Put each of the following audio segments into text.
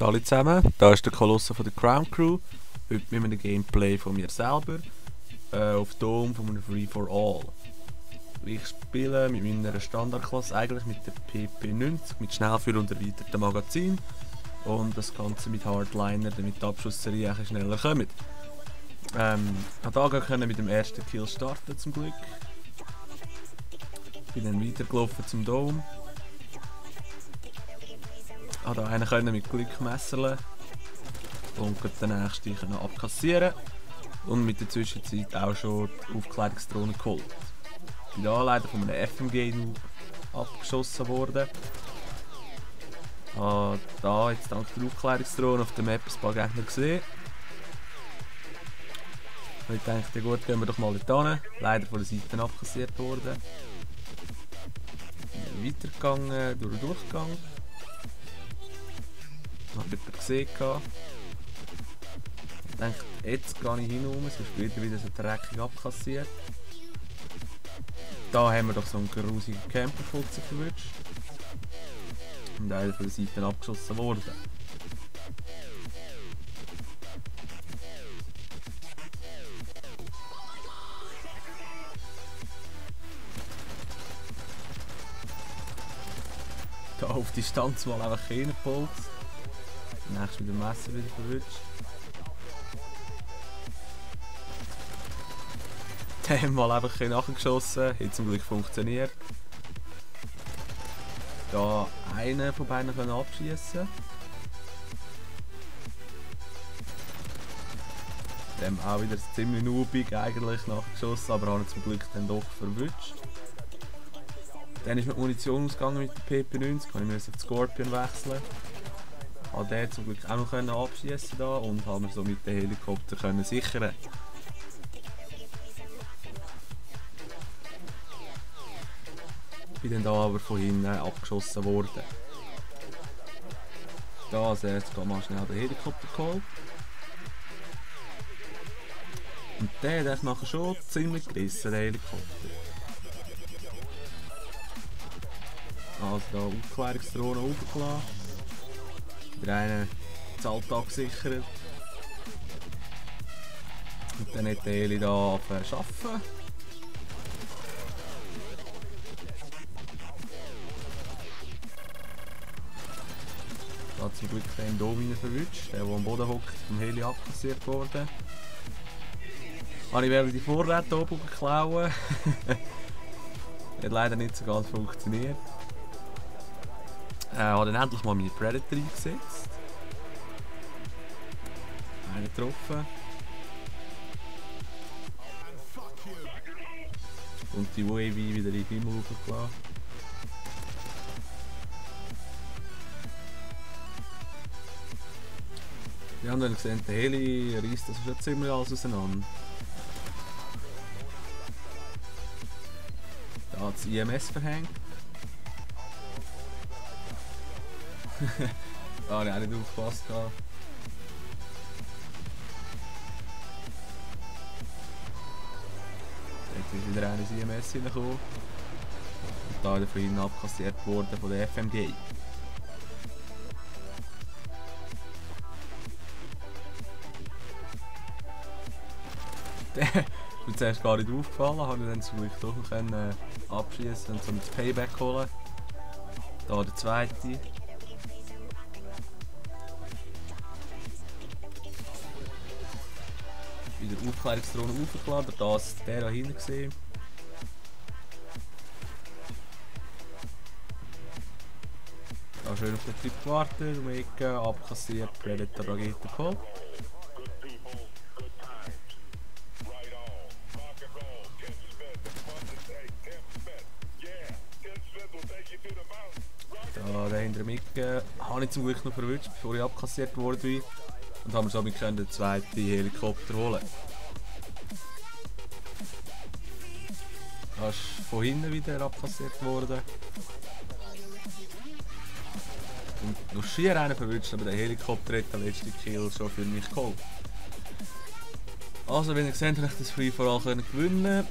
Hallo zusammen, da ist der Kolosse von der Crown Crew. Heute mit einem Gameplay von mir selber auf Dome von einem Free for All. Ich spiele mit meiner Standardklasse eigentlich mit der PP90 mit Schnellführer und erweitertem Magazin und das Ganze mit Hardliner, damit die Abschussserie ein schneller kommt. Ich konnte mit dem ersten Kill starten zum Glück. Bin dann weitergelaufen zum Dome. Ich konnte einen mit Glück messerle und den nächsten abkassieren und mit der Zwischenzeit auch schon die Aufklärungsdrohne geholt. Ich bin da leider von einem FMG abgeschossen worden. Ich habe da jetzt dank der Aufklärungsdrohne auf der Map ein paar Gegner gesehen. Und ich dachte, gut, gehen wir doch mal dort hin. Leider von der Seite abkassiert worden. Ich bin weitergegangen, durch den Durchgang. Ich habe jemanden gesehen. Ich dachte, jetzt gehe ich hin, sonst wird wieder so dreckig abkassiert. Da haben wir doch so einen grusigen Camperfutzer verwünscht. Und einer von der Seite abgeschossen worden. Da auf Distanz mal einfach reingebolzt. Nächstes mit dem Messer wieder verwünscht. Den haben wir mal einfach nachgeschossen, hat zum Glück funktioniert. Da einen von beiden können abschießen. Dem auch wieder ziemlich noobig eigentlich nachgeschossen, aber haben zum Glück dann doch verwünscht. Dann ist mit Munition ausgegangen mit der PP90, kann ich auf den Scorpion wechseln. Habe den zum Glück auch noch abschießen da und haben wir so mit dem Helikopter können sichern. Ich bin dann da aber von hinten abgeschossen worden. Da als erstes mal schnell den Helikopter geholt. Und der hat nachher schon ziemlich gerissen, der Helikopter. Also da Aufklärungsdrohne hochgeladen. Der eine das Alltag gesichert. Und dann hat der Heli da angefangen zu arbeiten. Da hat zum Glück den Dome verwünscht, der am Boden hockt, vom Heli abkassiert worden. Ich werde die Vorräte oben klauen. Hat leider nicht so ganz funktioniert. Ich habe dann endlich mal meine Predator eingesetzt. Einen getroffen. Und die UAV wieder in den Himmel hochgelassen. Wir haben dann gesehen, der Heli reißt das schon ziemlich alles auseinander. Da hat das IMS verhängt. Da habe ich auch nicht aufgepasst. Jetzt ist wieder ein IMS reingekommen. Und da ist er von ihnen abkassiert worden von der FMG. Der ist mir zuerst gar nicht aufgefallen, habe ich dann zum Glück doch noch abschießen und so das Payback holen. Da der zweite. Wieder Aufklärungsdrohne aufgeladen, da ist der da hinten gesehen. Da schön auf den Typ gewartet, um die Ecke, abkassiert, Predator Rakete geholt. Da der hinter dem Ecke habe ich zum Glück noch verwünscht, bevor ich abkassiert wurde. Und haben wir somit den zweiten Helikopter holen. Er ist von hinten wieder abkassiert worden. Und noch schier einen verwünscht, aber der Helikopter hat den letzten Kill schon für mich geholt. Also, wie ihr gesehen habt, habe ich das Free for All gewinnen.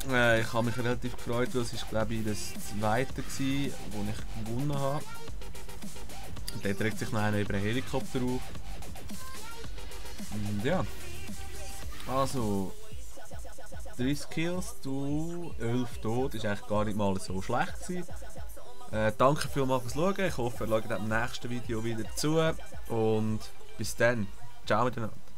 Ich habe mich relativ gefreut, weil es ist, glaube ich, das zweite war, das ich gewonnen habe. Und der trägt sich noch einer über einen Helikopter auf. Und ja. Also 30 Kills, du 11 tot, ist eigentlich gar nicht mal so schlecht gewesen. Danke vielmals fürs Schauen, ich hoffe ihr schaut im nächsten Video wieder zu und bis dann, ciao miteinander.